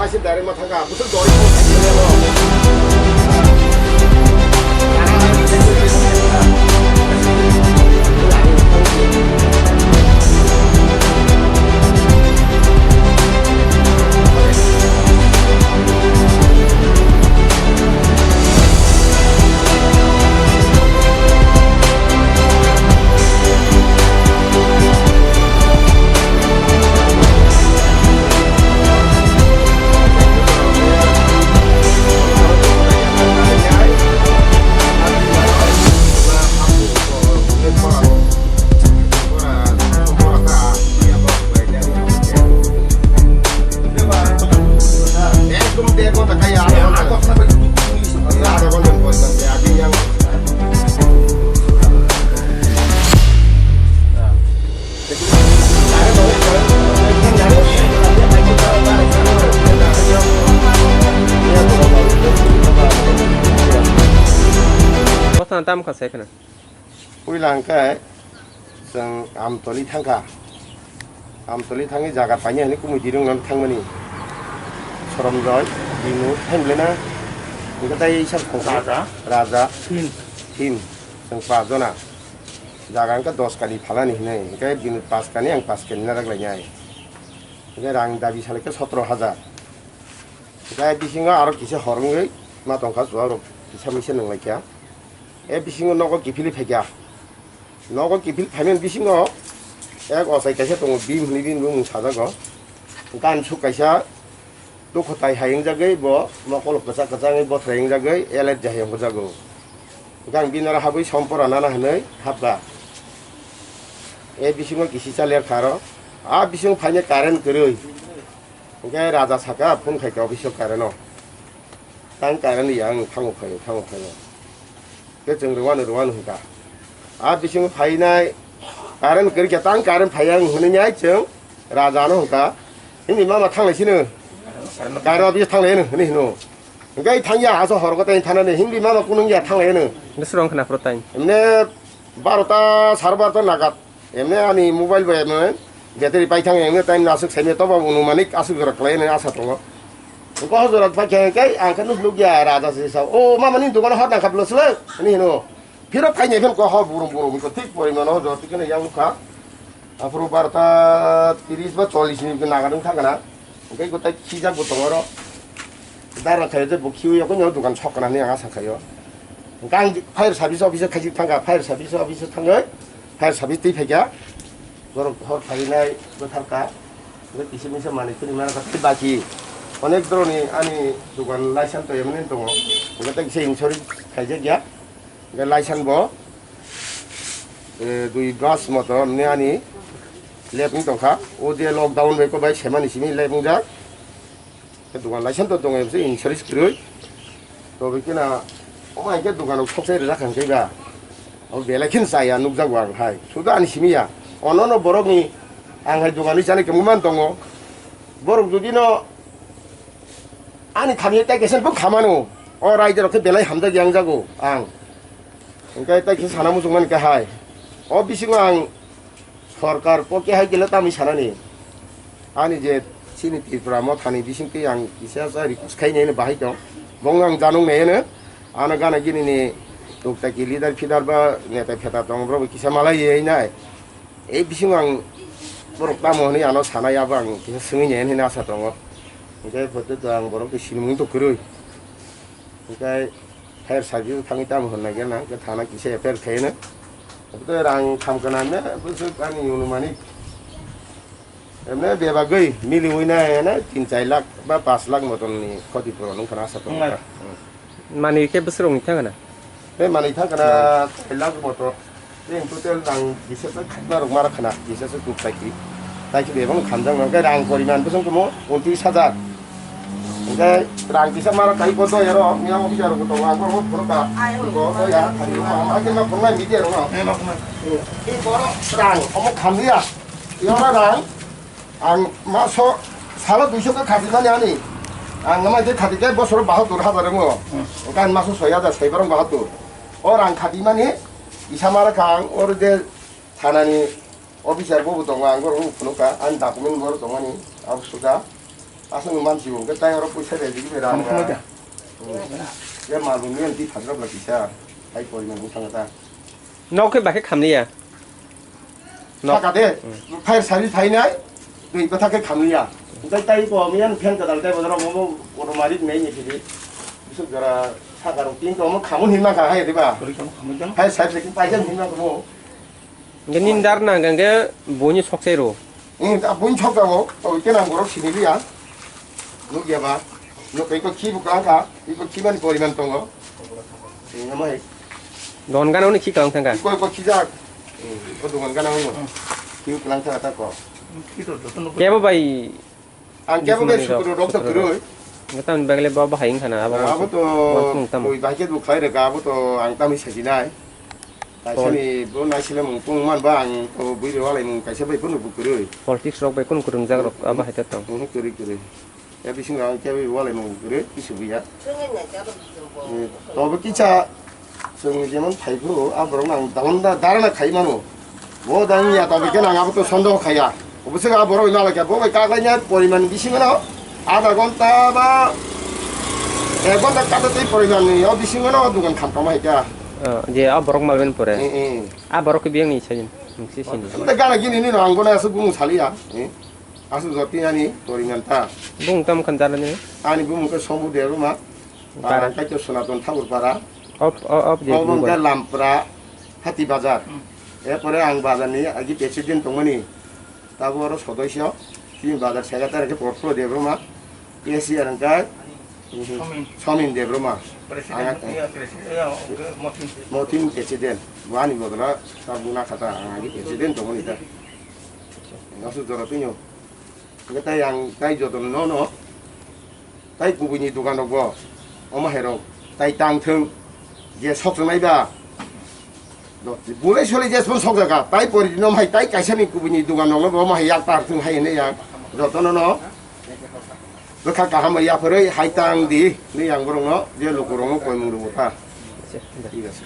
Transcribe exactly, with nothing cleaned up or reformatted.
Asip direct ma thangka, buthuk dori ko thangka. Bosna tam kha sai khna. Puila hwnkhe chwng Amtoli thangkha. Amtoli thangwi jaga painai hwnwi kumui dirwng nang thangmani. Soromjoy, Binu, thangwi lena. Hwnkhe tai sab thangkha. Raja. Raja. Thim. Thim. Chwng pas jona. Jaga hwnkhe dos kani phalani hwnwi. Hwnkhe bini pas kani, ang pas kani na rwk lainai. Hwnkhe rang dabi salai khe sotro hajar. Hwnkhe bisingo aro kisa hor wngwi ma tongkha, chuwak rok kisa misa nwnglai kha. E bisingo nogo kiphilwi phaikha. Nogo kiphil phaimani bisingo ek ochai kaisa tongo, Bhim hwnwi bini bumung sajago. Hwnkhe ani suk kaisa dukhotai hai wngjagwi bo mokolo kwchak kwchak wngwi bothrai wngjagwi elep jahai ongjago. Hwnkhe ang bini oro habwi sompora nana hwnwi hapkha. E bisingo kisi cha ler kha aro. A bisingo phainai current kwrwi. Hwnkhe raja saka phone khaikha office o current o. Tang current ya ang thango phaio, thango phaio. Khe chwng rwano, rwano hwnkha. A bisingo phainai current kwrwikha, tang current phaiya ang hwnwi nai chwng raja no hwnkha. Hindi mama thanglai sino. Current office thanglai hwnwi hino. Hwnkhe thangya aso hor kotai thanani hindi mama kunung ya thanglai hwnwi. Bwswrwng khna phuru time. Emne barota, sare barota nagat. Emne ani mobile bai emne battery paithang emne time aswk saimya toba anumanik aswk jora khlai nai asa tongo. Ko jora paithang kai ang khe nuk nukya raja se sa, "O mama ni dukano hor nangkha bwlwswk?" Ani hino. Phiro phaini phim ko hor burum burum ko thik porimano jora tikene yang nukha. Aphuru barota tiris ba chollish ni nagadwng thangkha na. Hwnkhe gota khijak bo tongo oro. Dara khayo je bo khiwi yakung nw dukan sok kana hinwi ang asa khayo. Hwnkhe ang fire service office o khaijak thangkha, fire service office o thangwi fire service twi phaikha. Borok hor phainai bwtharkha. Hwnkhe kisa misa manwi kwrwi manakha tei baki onek borokni ani dukan license toyamani tongo. Hwnkhe tei kisa insurance khaijakya. Hwnkhe license bo, eh, dui mas moto hwnwi ani lep wng tongkha. O je lockdown bai kok bai semani simi lep wngjak. Khe dukan license to tongo, insurance kwrwi. To bikhe na, omo hai khe dukan rok sok sai rijak kha hwnkhe ba. O belai khe chaya nukjago ang hai. Suda ani simi ya. Ono no borokni ang hai dukan ri chani khe muman tongo. Borok jodi no ani thani tai kesen bo khamano. O raida rok khe belai hamjak yang jago ang. Hwnkhe tai khe sana muchungmani khe hai. O bisingo ang sorkar pokhe hai khe le tamni sanani. Ani je chini Tripura mothani bisingtwi ang kisa cha request khainai hwnwi bahai tong. Bongno ang janung nai hwnwi. Ano gana gini ni tukta ki leader feeder ba neta pheta tong bro kisa malai ye nai. E bisingo ang borok tamo hwnwi ano sanai abo ang kisa swngwi nai hwnwi asa tongo. Hwnkhe photo to ang borok twi sinimung to kwrwi. Hwnkhe fire service thangwi tamo hwnna gana, hwnkhe thana kisa F I R khaina. Hwnkhe rang kham kana me, bwswk ani unumani. Emne bebagwi miliwi na ene tin char lakh ba panch lakh moton ni khoti puron wngkha na asa tongo. Wngkha. Hmm. Mani khe bwswk rokni thangana? Tei mani thang kana char lakh moton. Tei total rang bisasa khajna rok mara khana, bisasa tuk taiki. Taiki bebang khamjak no, khe rang poriman bwswng kumo untris hajar. Hwnkhe rang kisa mara kai bo doyaro, miya officer rok tongo, ang borok phuru ka. Bo doya, khani ma, ma khe ma phungnai media rok no. Eh, ma phungnai. Eh, borok rang omo khamliya. Yora rang, ang maso salo duiso khe khatimani ani. Ang namai khe khati khe bosoro bahatur hajar wngo. Hmm. Hwnkhe ang maso soi hajar saibarong bahatur. O rang khatimani, kisa mara kha ang, oro je thanani officer bobo tongo, ang borok phunukha, ani document borok tongmani, abo suda. Aswk no mansi bo, hwnkhe tai oro puisa bai rigi bai rang Tamo khamai da. Hmm. Ya malbung ni anti phadrap la kisa. Tai poriman wng thang ta. Nok khe bakhe khamliya. Nok. Saka de, hmm, fire service phainai, twi bwtha khe khamliya. Hwnkhe tai ko miyan phen kadal tai bodoro momo koto marik nei ni kidi. Bisuk jora saka rok tin ko mo khamun hinma kha hai diba. Kori khamu khamai da. Fire service khe paijak hinma ko mo. Hwnkhe nini dar na hwnkhe buini sok chai rw. Ee, ta buini sok jago, to khe nang borok sini liya. Nuk ya ba, nuk iko khi bu kang kha, iko khi mani poriman tongo. Ee, amai. Don gana hwnwi khi kang thang kha. Iko, iko khi jak. Ee, iko dungan gana hwnwi. Khi bu klang thang kha ta ko. Kebo bai Ang kebo bai sutro rok to kwrwi. Ngetam begle bo bahai wngkha na abo. Abo to koi bai khe bo khlai rega, abo to ang tamni sajinai. Kaisani bo naisile mung tong man ba ang to bui rwalai mung kaisa bai phano bo kwrwi. Politics rok bai kunu kwrwngjak rok abo hai ta tong. Kwrwi kwrwi. Ya bising rang kebo walai mung kwrwi kisu buya. Tobo kisa Chwng jemon phai phuru, a borok no ang dahon da, dara na khai mano. Bo dang ya, tobe khe nang abo to sondoh khaya. Obo se a borok no alakya, bo bai kaklai nya poriman bisingo no, adha ghonta ba ek ghonta kata tei poriman ni, o bisingo no dukan kham tama hai kya. Oh, je a borok malben pore. Eh, eh. A borok ke biyang ni sajin, nungsi sini. Sunda gana gini ni no, ang bono asuk bumung saliya. Eh. Asuk joti ani poriman ta. Bung tam khan dara ni? Ani bumung ke Sombu Debbarma. Para. Ang kaitor Sonaton Thakur Para. Op, op, op, je Obo bung hwnkhe ba. Lampra, Hati Bazar. Hmm. Erpore ang bazar ni agi president tongmani. Tabo oro sodoisyo, chini bazar secretary khe Prafullo Debbarma, cashier hwnkhe Somin. Somin Debbarma. President, ang, iya, president, iya, oke, Motin. Motin president. Bo ani bodolo ta buna khata, ang agi president tongmani ta. Asuk jora tino. Hwnkhe tai ang tai jotono no no. Tai kubui ni dogan rok bo omo hai rok tai tang thung je sok nai ba. Bulai solai je phone sok jaga tai pori no hai tai kaisa ni kubui ni dogan rok no bo omo hai yak tar thung hai ne yang jotono no. Bwkha kaham ya phoroi hai tang di ni yang borok no je luku rok no koi mung rwo ta. Thik ase.